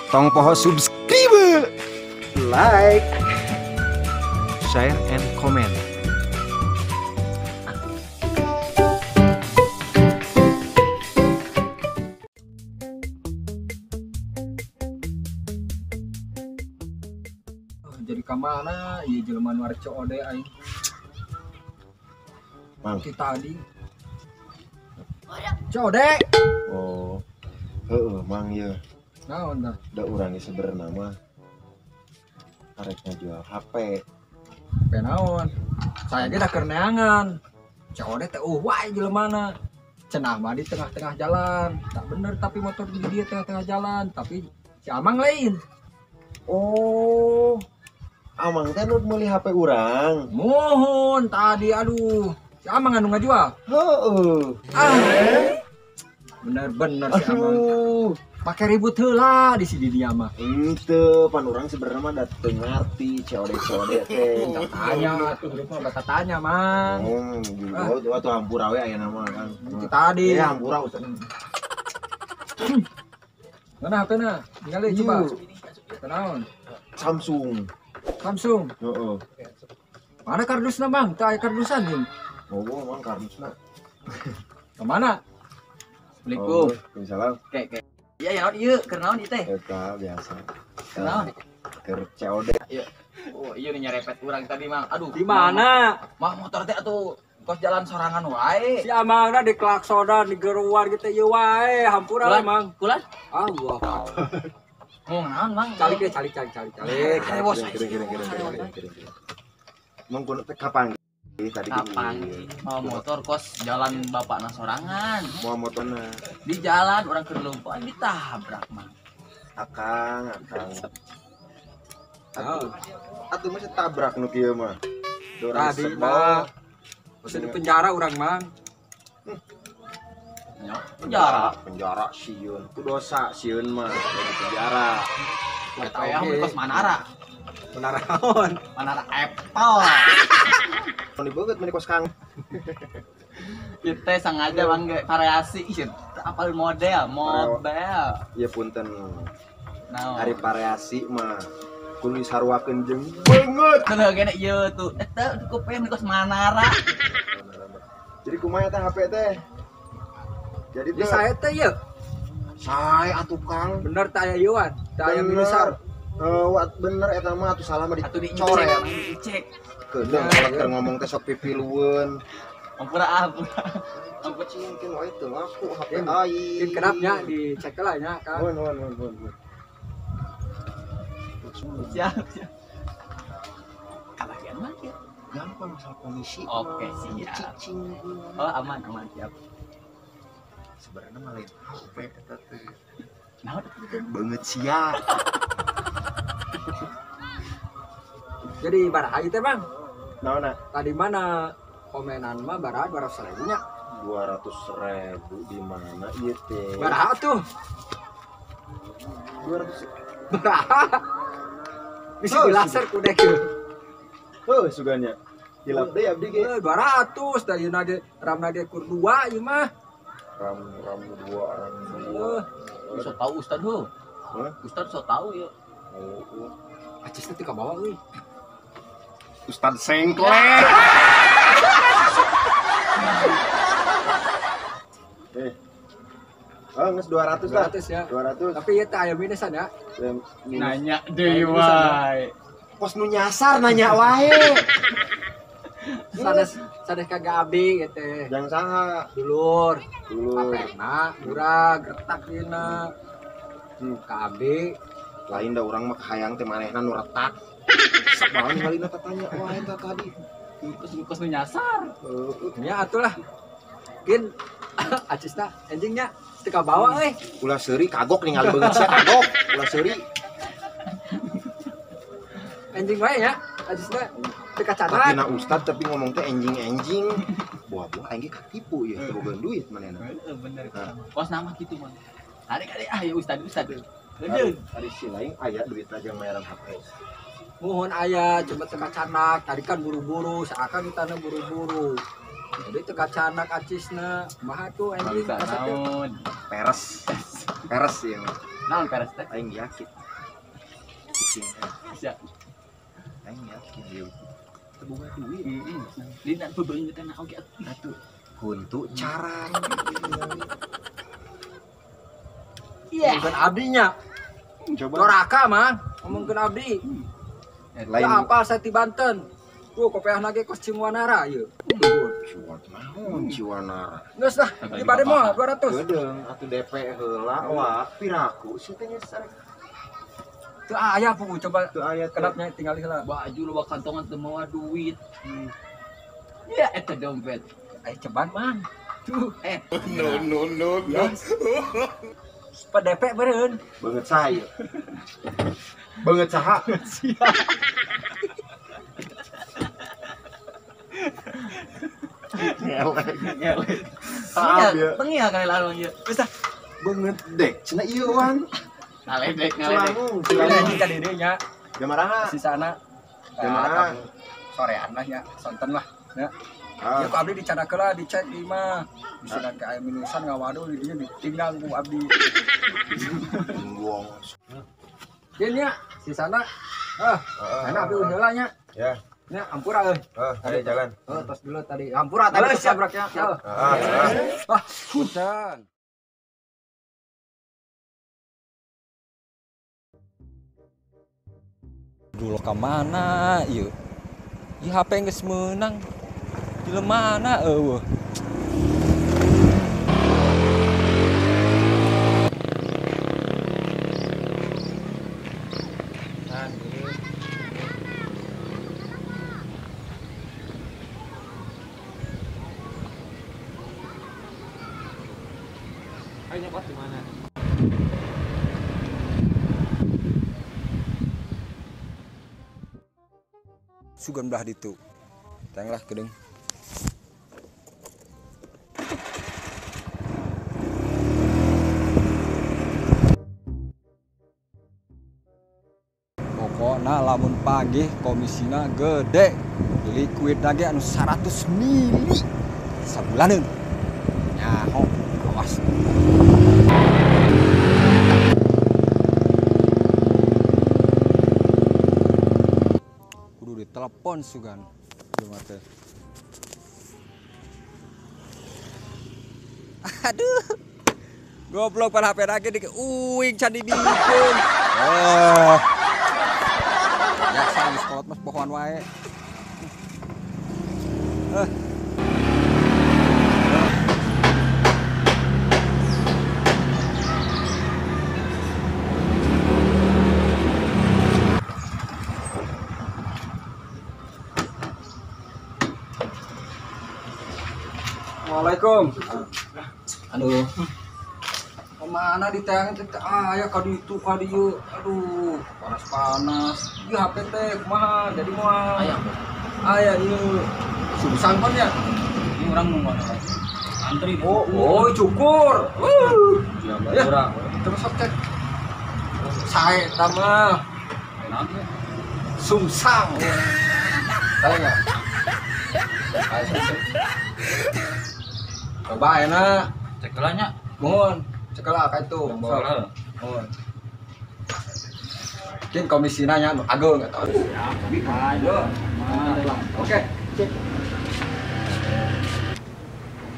Tong poho subscribe, like, share, and comment. Jadi kamana ieu jelema nu arek COD aing. Mang. Kita tadi. COD. Oh. Heeh, Mang ieu. Naon tah? Da urang ge sebenarna mah arek ngajual HP. HP naon? Saya ge da keur neangan. COD teh wae jelemana. Cenah mah di tengah-tengah jalan. Tak bener tapi motor di dieu tengah-tengah jalan, tapi si Amang lain. Oh. Amang teh nu meuli HP urang. Mohon tadi aduh. Si Amang anu ngajual. Heeh. Ah. Bener-bener si Amang. Pakai ribut heula di sini dia mah. Henteu, pan urang sebenarnya mah da teu ngarti COD-COD teh. Tanya atuh hirup mah bata tanya, Mang. Oh, atuh hampura we aya nama kan. Itu tadi. Ya hampura ustaz. Mana HP-na? Ningali coba. Kenaon? Samsung. Samsung. Heeh. Mana kardusna, Bang? Teu aya kardusan nih. Oh, Mang kardusna. Kemana? Assalamualaikum. Waalaikumsalam. Oke. Iya, ya naon ieu? Keur naon ieu teh? Eta biasa. Keur naon? Keur COD. Iya. Oh, iya nih nyerepet urang tadi, Mang. Aduh. Di mana? Mah motor teh atuh kos jalan sorangan wae. Si Amangna di klaksonan di geruan gitu ieu wae, hampura we, Mang. Kulan? Allah. Mau naon, Mang? Calik deh, calik. Kira. Mang kuno teh kapan? Tadi kapan? Mau motor kos jalan bapakna sorangan. Mau motorna. Di jalan orang keur lompat ditabrak, Mang. Akang. Atuh mah tabrak nu kieu mah. Tadi mah masih di penjara urang, Mang. Ya, penjara. Penjara sieun. Ku dosa sieun mah di penjara. Eta we kos Manara. Manara naon? Manara Apple. Meni beungeut meni kos Kang. Kita sengaja Bang ge variasi ieu apal model. Ieu punten. Naon? Hari variasi mah kudu disaruakeun jeung beungeut. Teu gene ieu tuh. Eta ku pengen kos Manara. Jadi kumaha teh HP teh? Jadi teh saya teh ieu. Sae atuh Kang. Bener teh aya ieuan, teh aya minusan. Bener eta mah atuh salah mah dicoret. Dicek. Kedeung kalau keur ngomong teh sok pipilueun. Ampura ah, ampura. Ampura mungkin wae teu laku HP aing. Kenapnya dicek lah nya, Kang. Nuhun. Siap. Kabagian mah ya. Gampang masalah komisi. Oke, siap. Cicing. Oh, aman, siap. Sebenarnya mah lain HP eta teh. Naon beungeut sia. Jadi baraha ieu teh, Bang? Naonna? Tadi mana komenan mah baraha 200.000 nya. 200.000 di mana ieu teh? Baraha tuh. 200 baraha. Bisa dilaser ku dek ieu. Heuh, suganya. Hilap deui abdi ge. 200 da ieu ge ramna ge kur 2 ieu mah. Ram 2, ram 2. So tahu Ustad heuh. Hah? Ustad so tahu ieu. Oh. Acis teh ka bawah euy. Ustad sengklek. Oh, geus 200 lah. 200 ya. 200. Tapi ieu teh aya minusan ya. Nanya deui wae. Kos nu nyasar nanya wae. Sanes kagak abdi gitu. Jang saha? Dulur. Dulur. Apena murah gertak dina. Ka abdi lain da urang mah kahayang teh manehna nu retak. Sabahan kalina tatanya wah eta tadi. Kos nu nyasar. Nya atulah. Kin acisna anjingnya teu kabawa euy. Ulah seuri kagok ningali beungeut sia kagok. Ulah seuri. Anjing wae ya acisna teu kacana. Tapi na ustad tapi ngomong teh anjing-anjing. Buah-buah aing ge katipu ieu teu boga duit manehna. Heeh bener. Kos nama kitu mah. Hari-hari ah ya ustad. Hari si lain aya duit aja mayaran HP. Mohon aya cuma teu kacanak, tadi kan buru-buru, seakan ditana buru-buru. Jadi teu kacanak acisna, kumaha tuh anjing Naon? Peres. Peres ya. Naon peres teh? Aing yakin. Cicing. Bisa. Aing yakin ieu. Teu boga duit. Heeh. Dina bebeungeutna oge atuh. Huntu cara. Iya. Bukan abdinya. Coba. Doraka mah ngomongkeun abdi. Lain apa saya di Banten. Tuh kopeah nage kos Ciwanara ieu. Naon Ciwanara. Geus lah, di bade moal 200. Geudeung atuh DP heula wa piraku sih teh geus arek. Teu aya pugu coba teu aya kedapnya tinggal heula. Baju loba kantongan teu mawa duit. Ya eta dompet. Aya ceban mang. Tuh. No no no no. Pa DP beureun. Beungeut saha ieu? Beungeut saha? Ngelek. Ah, tengi ya kali lalu ieu. Geus ah. Beungeut dek cenah ieu wan. Ngaledek, ngaledek. Cilanggung ka dieu nya. Jamaraha. Sisana. Jamaraha. Sorean lah nya, sonten lah nya. Ya ku abdi dicadak heula dicek di mah. Bisa ka aya minusan ngawadul di dieu ditinggal ku abdi. Buang. Ieu nya sisana. Ah, enak abdi heula nya. Ya. Nya ampura euy. Heeh, ayo jalan. Heeh, tos dulu tadi. Ampura tadi tabraknya. Heeh. Ah, punten. Dulu ka mana ieu? Ieu HP geus meunang. Jelema mana eueuh? Ayo nyokot di mana? Sugan belah ditu. Tenglah kedeung. Pokokna lamun pagi komisina gede. Liquid lagi anu 100 mili sabulaneun. Nyaho, awas. Kudu ditelepon sugan. Cuma teh. Aduh. Goblok pada HP lagi di uing can dibikeun. Oh. Biasa geus kolot mah pohoan wae. Assalamualaikum. Aduh. Kemana di teang teh aya ka ditu ka dieu. Aduh, panas-panas. Ieu HP teh kumaha jadi moal. Aya. Aya ieu. Susah pan ya. Ini orang mau mana? Antri. Oh, oh cukur. Ya, ya. Terus cek. Sae ta mah. Sungsang. Tahu enggak? Coba enak. Cek heula nya. Mohon, cek heula ka itu. Mohon. Mungkin komisina nya nu ageung eta. Siap. Oke, cek.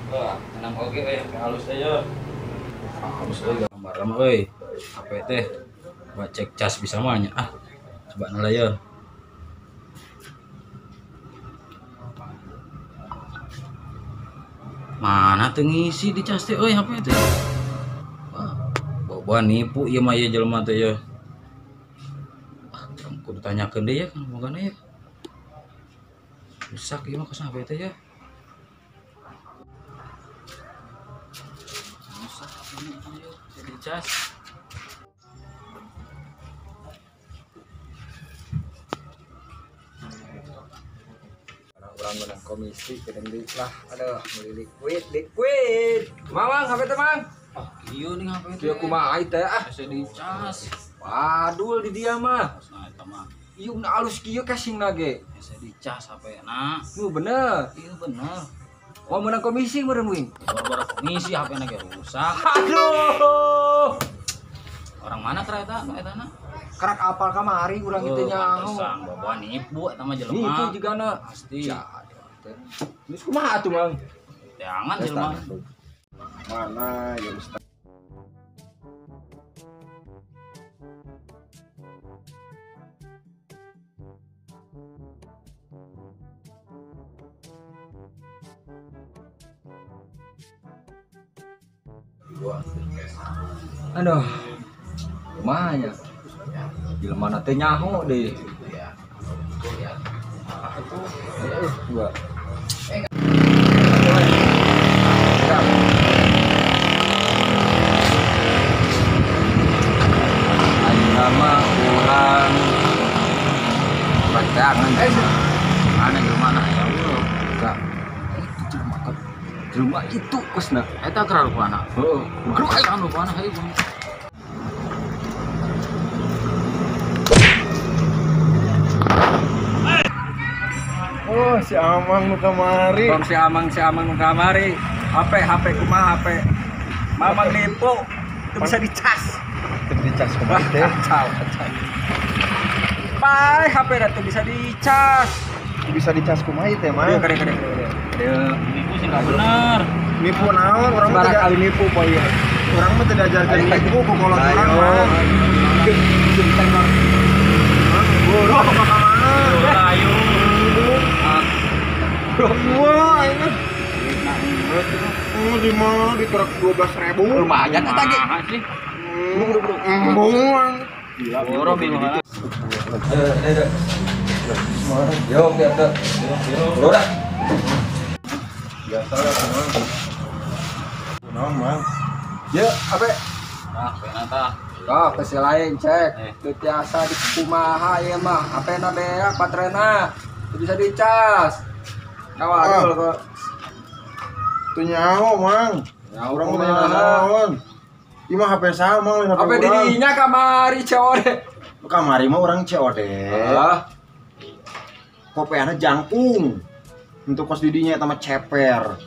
Wah, tenang oge euy, halus teh yo. Halus euy gambar mah euy. HP teh buat cek cas bisa mah nya. Ah, coba heula yo. Mana teu ngisi di cas teh euy HP teh. Wah, bawa nipu ieu mah ieu jelema teh ye. Ah, kudu tanyakeun deui ya kan bogana ya. Rusak ieu mah kos HP teh ya. Rusak ini ieu di cas. Orang menang komisi kedeng deui lah. Aduh, meuli liquid, liquid. Mamang HP teh, Mang. Ah, ieu nih HP teh. Ieu kumaha teh ah? Asa dicas. Padul di dia mah. Nah, eta mah. Ieu na alus kieu casing nage. Asa dicas HP na. Ieu bener. Ieu bener. Mau menang komisi meureun wing. Boro-boro komisi HP na ge rusak. Aduh. Orang mana kera eta nu etana? Kerak apal kamari urang itu nyaho. Pantesan bawa nipu eta mah jelema. Nipu jigana. Pasti. Geus kumaha atuh Mang? Jangan jelema. Mana ya Ustaz? Aduh. Kumaha nya? Jelema na teh nyaho deh. Dua. Ayeuna mah urang tangan. Mana jelema na aya uluk. Jelema itu kosna. Eta keur rupana. Heeh. Keur aya rupana hayu. Oh, si Amang nu kamari. Bang si Amang nu kamari. HP kumaha HP. Mamang nipu itu bisa dicas. Itu dicas kumaha teh? Kacau. Pai HP da teu bisa dicas. Bisa dicas kumaha teh, Mang? Kade. Nipu sih enggak bener. Nipu naon? Urang mah kali nipu poe ieu. Urang mah teu diajarkeun nipu ku kolot urang, Mang. Boro ka mana? Ayo. Wah, ini di mana di truk 12.000. Lumayan eta ge. Bro. Embung. Gila, boro bingung. Yo, biasa. Bro dah. Biasa lah, Mang. Naon, Mang? Ya, apa? Nah, pena tah. Oh, ke lain cek. Teu tiasa dikumaha ieu mah. HP-na beak baterena. Teu bisa dicas. Kawadul kok. Teu nyaho, Mang. Nyaho urang mah naon. Ieu mah HP saha, Mang? HP HP dirinya kamari COD. Kamari mah urang COD. Heeh. Kopeana jangkung. Untuk kos didinya eta mah ceper.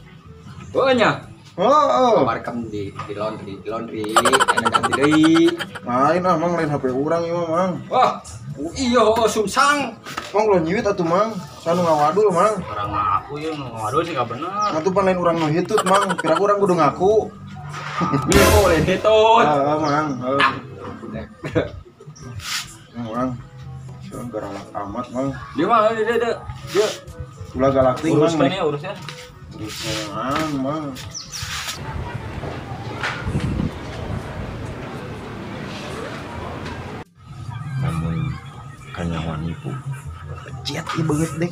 Heuh nya. Heeh. Kamari kan di laundry, enak ganti deui. Lain ah, Mang, lain HP urang ieu mah, Mang. Wah, iya sumsang. Mang ulah nyiwit atuh, Mang. Sanu ngawadul, Mang. Urang ngaku ieu nu ngawadul sih enggak bener. Atuh pan lain urang nu hitut, Mang. Piraku urang kudu ngaku. Nipu lain hitut. Heeh, Mang. Heeh. Mang, urang galak amat, Mang. Di mana dia? Dia. Ulah galak ting, Mang. Uruskan ya, urusnya. Urusnya, Mang, Mang. Namun kanyawan nipu. Pejet ieu beungeut deh.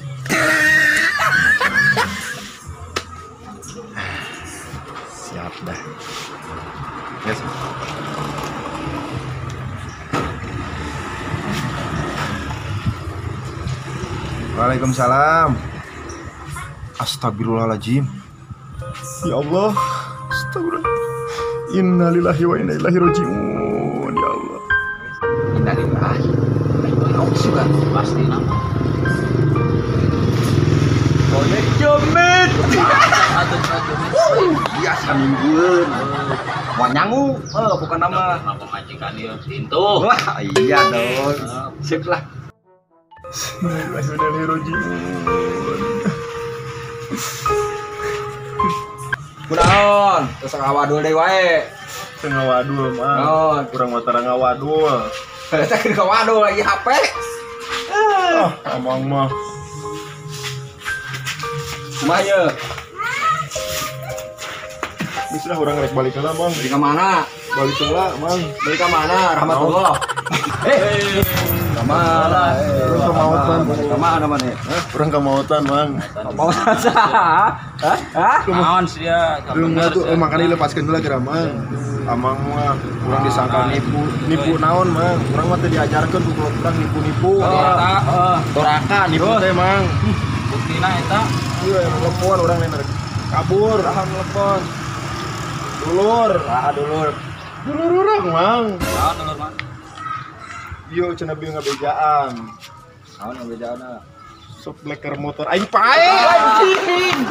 Siap dah. Yes. Waalaikumsalam. Astagfirullahaladzim. Ya Allah. Astagfirullah. Innalillahi wa inna ilaihi raji'un. Ya Allah. Innalillahi. Sudah pasti nama. Bonek jomit. Biasa mingguan. Mau nyangu, bukan nama. Nama pemajikan ieu pintu. Wah, iya dong. Sip lah. Innalillahi wa inna ilaihi raji'un. Kunaon? Terus ngawadul deui wae. Teu ngawadul mah. Naon? Urang mah tara ngawadul. Eta keur ngawadul lagi HP. Ah, amang mah. Kumaha ye? Geus lah urang rek balik heula, Mang. Balik ka mana? Balik heula, Mang. Balik ka mana? Rahmatullah. Ka mana? Urang ka mautan. Ka mana maneh? Urang ka mautan, Mang. Mautan saha? Hah? Naon sia? Belum tuh, makanya lepaskeun heula geura, Mang. Amang mah urang disangka nipu, nipu naon, Mang. Urang mah teu diajarkeun ku urang nipu-nipu. Heeh. Doraka nipu teh, Mang. Buktina eta. Ieu telepon urang lain kabur, ah telepon. Dulur, ah dulur. Dulur urang, Mang. Naon dulur, Mang? Ieu cenah bieu ngabejaan. Naon ngabejaanna? Sok bleker motor aing pae anjing.